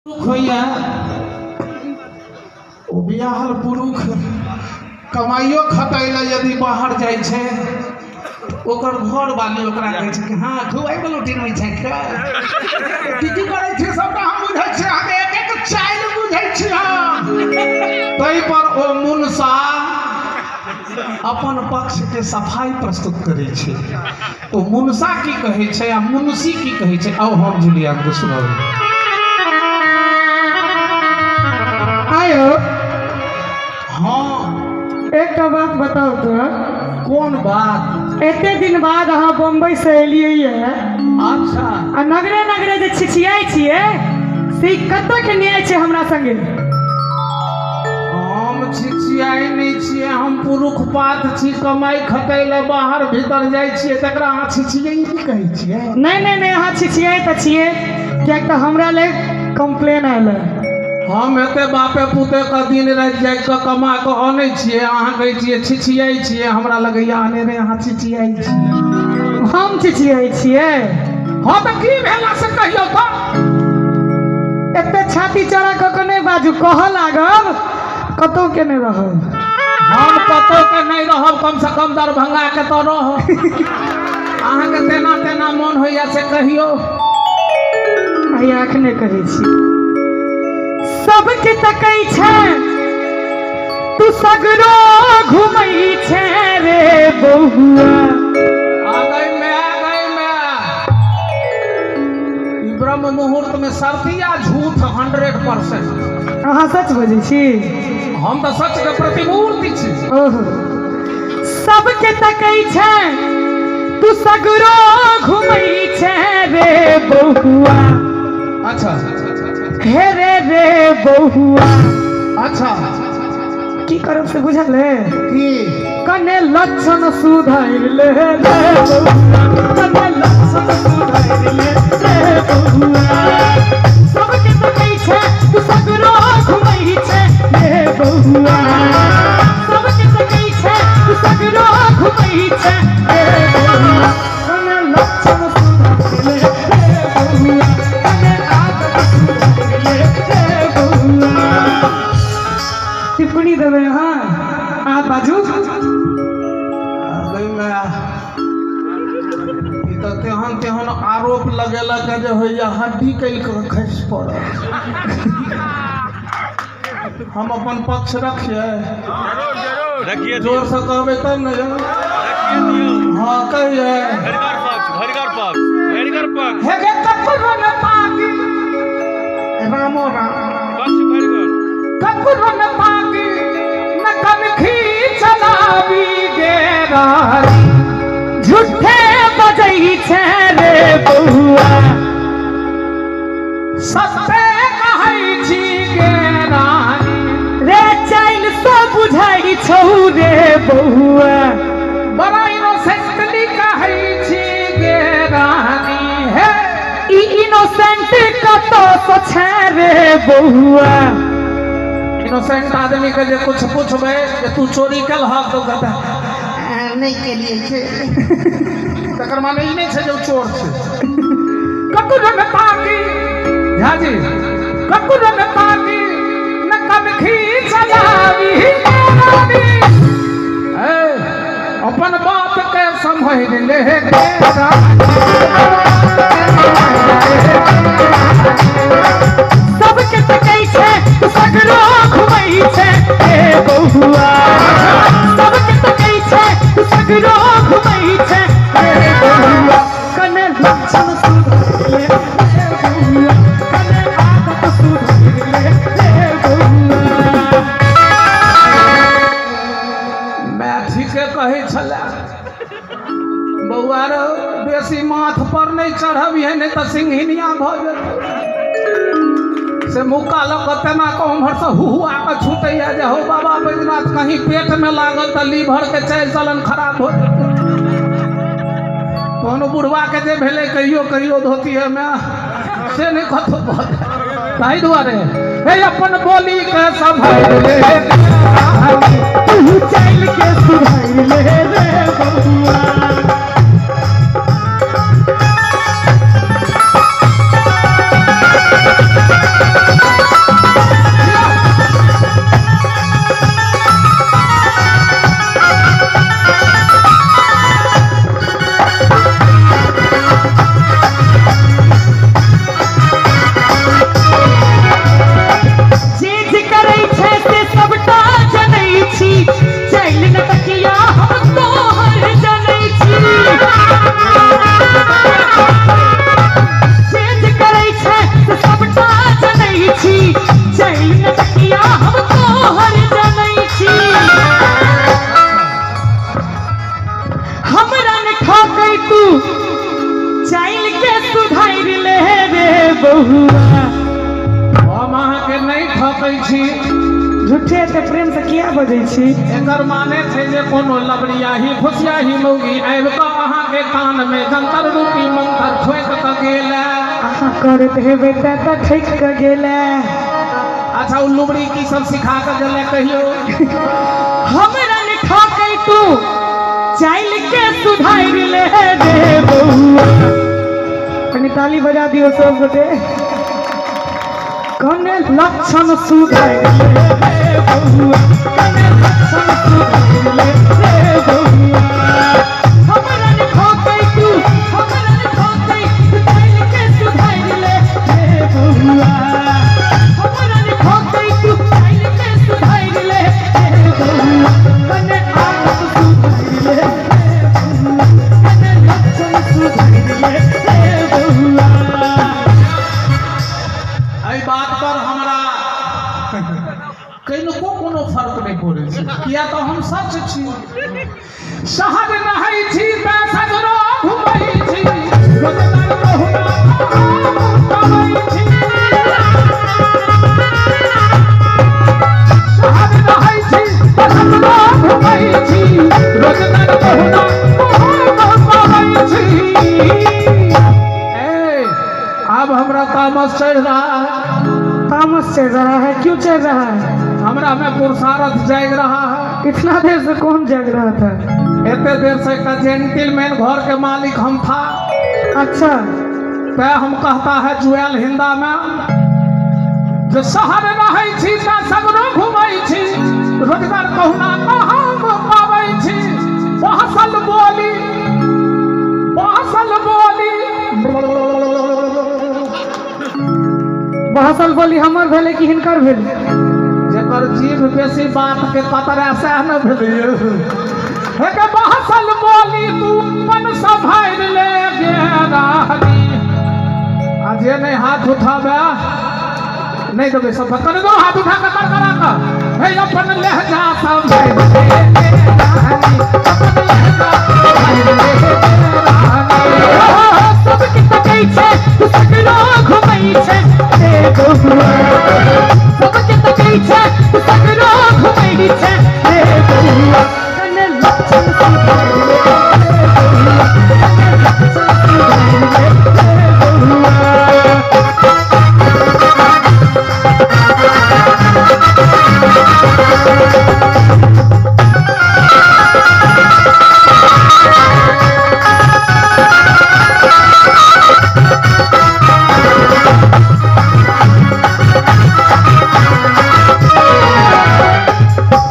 दुख होइए ओ बियाहल पुरुष कमाइयो खटै लए यदि बाहर जाइ छै, ओकर घर वाली ओकरा कहै छै कि हँ खुआइ लुटिन होइ छै, की की करै छै सबटा हम बुझै छियै, हम एक एक चालि बुझै छी हम। ताहि पर ओ मुनसा अपन पक्ष के सफाई प्रस्तुत करै छै। तो मुनसा की कहै छै आ मुनसी की कहै छै, आउ हम जुलिया के सुनाबै। आयो। हाँ। एकटा बात बताउ तो। कोन बात? एते दिन बाद अहाँ बम्बई से एलियै ये। अच्छा। आ नगरे नगरे जे छिछियाइ छियै से कतऽ के न्याय छै हमरा संगे? हम छिछियाइ नहि छियै, हम पुरुख पात छी, कमाइ खटै लए बाहर भीतर जाइ छियै, तकरा अहाँ छिछियाइ की कहै छियै? नहि नहि नहि, अहाँ छिछियाइ तऽ छियै, किएक तऽ हमरा लए कम्प्लेन आयल है। हम एते बापे पुते के दिन राति जागि कऽ कमा कऽ अनै छियै, अहाँ कहै छियै छिछियाइ छियै, हमरा लगैया अनेरे अहाँ छिछियाइ छियै। हम छिछियाइ छियै? हँ तऽ की भेला से कहियौ तऽ। एते छाती चौड़ा कऽ कऽ नहि बाजू, कहऽ लागब कतहु के नहि रहब। हम कतहु के नहि रहब, कम से कम दरभंगा के तऽ रहब। अहाँके तेना तेना मोन होइया से कहियौ। आइ अखने कहै छी। सबके तकै छै तू सगरो घुमै छै रे बौआ। आ गई मैं, आ गई मैं। ई ब्रह्म मुहूर्त में सर्दिया झूठ 100%। अहाँ सच बजै छी? हम तऽ सच के प्रतिमूर्ति छी। ओहो, सबके तकै छै तू सगरो घुमै छै रे बौआ। अच्छा। हे रे रे बौआ। अच्छा। की करब से बुझल है? की? कने लक्षण सुधरि ले रे बौआ, कने लक्षण सुधरि ले रे बौआ। सबके तकै छै तू सगरो घुमै छै रे बौआ। सबके तकै छै तू सगरो घुमै छै रे बौआ। कने लक्षण सुधरि ले रे बौआ, कने आदत सुधरि ले रे बौआ। टिप्पणी देबै अहाँ? अहाँ बाजू। ई तऽ तेहन तेहन आरोप लगेलक जे होइया हड्डी कलि कऽ खसि पड़ल। हम अपन पक्ष रखियै? रखिए। जोर से कहबै तब ने। हाँ कहिए। भरिगर पक्ष, भरिगर पक्ष, भरिगर पक्ष। हे गे ककरो न ताकी, रामो राम। पक्ष भरिगर। ककरो न ताकी न कनखी चलाबी गे रानी। झूठे बजै छै रे बौआ। सत्य कहै छी गे रानी। रे चैन सँ बुझाइ छौ रे बौआ। बड़ा इनोसेंटली कहै छी गे रानी। हे ई इनोसेंट कतऽ सँ छै रे बौआ? इनोसेंट आदमी के जे कुछ पूछबै जे तू चोरी केलहक तऽ कहतै नहि केलियै छै, तकर माने ई नहि छै जे ओ चोर छै। ककरो न ताकी झाजी, ककरो न ताकी न कनखी चलाबी रानी। ए अपन बात के सम्हरि ले गे रानी। सबके तकै छै सगरो घुमै छै रे बौआ। सबके तकै छै सगरो घुमै छै रे बौआ। कने लक्षण सुधरि ले रे बौआ, कने आदत सुधरि ले रे बौआ। मैं ठीके कहै छलै बौआ रो, बेसी माथ पर नहि चढ़बिहे, नहि तऽ सिंघिनिया भऽ जेतै। से मुक्का लऽ कऽ तेना कऽ उम्हरसँ हुहुआ कऽ छूटैया जे हौ बाबा बैजनाथ, कहीं पेटमे लागल तऽ लीवर के चालि चलन खराब भऽ जेतै। कोनो बुढ़वा के जे भेलै कहियो कहियो धोतीएमे से नहि कतहु भऽ जाय, ताहि दुआरे हे अपन बोली के सम्हारि ले। तू चालि के सुधरि ले रे बौआ। ठकै छी? झूठे एते प्रेम से किया बजै छी? एकर माने छै जे कोनो लबड़ियाही फुसियाही मौगी आबि कऽ अहाँके कानमे जंतर रूपी मंत्र ठोकि कऽ गेल। अहाँ करैत हेबै तेँ तऽ ठकि कऽ गेलै। अच्छा, ओ लुबड़ी की सब सिखा कऽ गेलै कहियौ? हमरा ने ठकै तू, चालि के सुधारि ले रे बौआ। कनि ताली बजा दियौ सब गोटे। कने लक्षण सुधारि ले रे बौआ, कने लक्षण सुधारि ले रे बौआ। हमरा ने ठकै तू, हमरा ने ठकै तू, चालि के सुधारि ले रे बौआ। हमरा ने ठकै तू, चालि के सुधारि ले रे बौआ। कने आदत सुधारि ले रे बौआ, कने लक्षण सुधारि ले रे बौआ। एहि बात पर हमरा कनिको कोनो फर्क नहि पड़ै छै, किया तऽ हम सच छी। शहर रहै छी तऽ सगरो घुमै छी, रोजगार कहुना कमै छी। शहर रहै छी तऽ सगरो घुमै छी, रोजगार कहुना कमै छी। ए, आब हमरा तामस चढ़ि रहा है। तामस चढ़ रहा है? क्यों चढ़ रहा है? हमरा में पुरुषार्थ जाग रहा है। इतना देर से कौन जाग रहा था? एते देर से एक जेंटलमैन घर के मालिक हम था। अच्छा। तै हम कहता है जुएल हिंदा में जे शहर रहै छी तऽ सगरो घुमै छी, रोजगार कहुना कहाँ पाबै छी। बहसल बोली, बहसल बोली। बहसल बोली हमर भेलै कि हिनकर भेलै? जेकर जीभ बेसी बात के कतरा सएह ने भेलै। हे के बहसल बोली तू अपन सम्हारि ले गे रानी। आ जे नहि हाथ उठाबे नहि देबै सब, कनि दो हाथ उठा कऽ करकरा कऽ। हे अपन लहजा सम्हारि ले गे रानी, अपन लहजा सम्हारि ले गे रानी। सबके तकै छै तू सगरो घुमै छै रे बौआ। सबके तकै छै तू सगरो घुमै छै रे बौआ। कने लक्षण सुधारि ले रे बौआ, कने लक्षण सुधारि ले रे बौआ।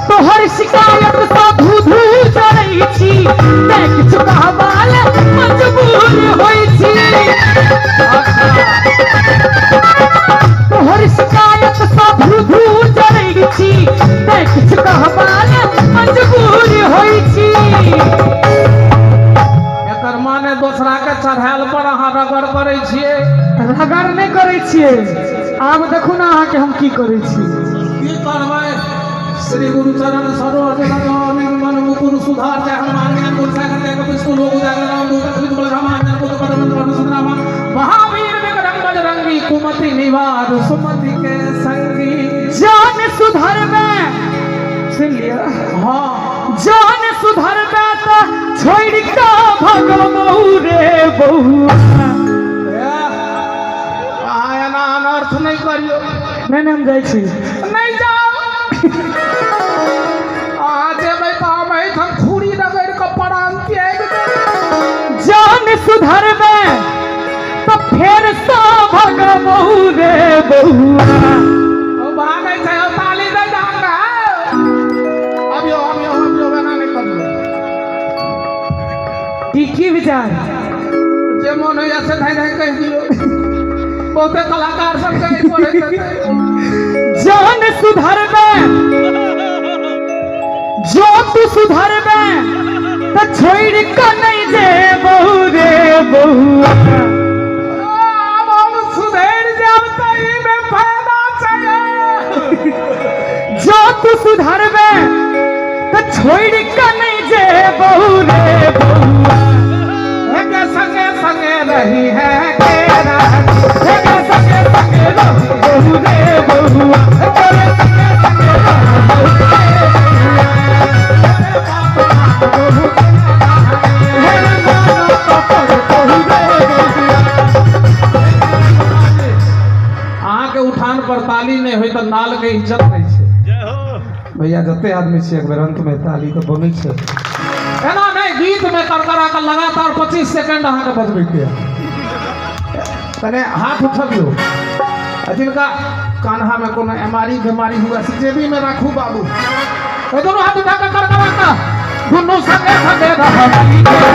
तोहर शिकायत सँ धू धू जरै छी, तैं किछु कहबा ले मजबूर होइ छी। तोहर शिकायत सँ धू धू जरै छी, तैं किछु कहबा ले मजबूर होइ छी। एकर माने दोसरा के चढ़ायल पर अहाँ रगड़ करै छियै? रगड़ नहि करै छियै। आब देखू ने अहाँके हम की करै छी। की करबै? श्री गुरु चरण सरोज रज मन मुकुर सुधार, जय हनुमान ज्ञान गुण सागर, जय कपीस लोक उजागर, राम दूत अतुलित बल रामा, अंजन पुत्र परम परम सुंदरामा, महावीर विक्रम बजरंगी, कुमति निवार सुमति के संगी। जान सुधरबै, सुन लिअ। हाँ। जान सुधरबै तऽ छोड़ि कऽ भगबौ रे बौआ। ए, अहाँ एना अनर्थ नहि करियौ। नहि नहि, हम जाइ छी। नहि जाउ। अहाँ जेबै तऽ हम एहिठाम छुरी रगड़ि कऽ प्राण त्यागि देब। जान सुधरबै तऽ फेरसँ भगबौ रे बौआ। ओ भागै छै, ओ ताली दै डांग। अबियो अबियो अबियो, एना नहि करियौ। ई की विचार? जे मन होइए से धाँइ धाँइ कहि दियौ। बहुते कलाकार सब कहै पड़ैत हेतै। जान सुधरबै, जो तू सुधरबै तऽ छोड़ि कऽ नहि जेबौ रे बौआ। आब हम सुधरि जायब तऽ एहिमे फायदा छै। जो तू सुधरबै तऽ छोड़ि कऽ नहि जेबौ रे बौआ। हे संगे संगे रही है के रानी, हे संगे संगे रही रे बौआ। ताली नहि होइ तऽ नाल के इज्जत नहि छै। जय हो। भैया जते आदमी छै एक बेर अंत में ताली तऽ बनै छै। एना नहि, गीत में करकरा के लगातार 25 सेकंड अहाँके बजबै के यऽ। तने हाथ उठबियौ आ जिनका कान्हा में कोनो एमारी बीमारी हुआ से जेबी में राखू बाबू। ए दोनों हाथ उठा के करकरा के दुनू संगे संगे रहब।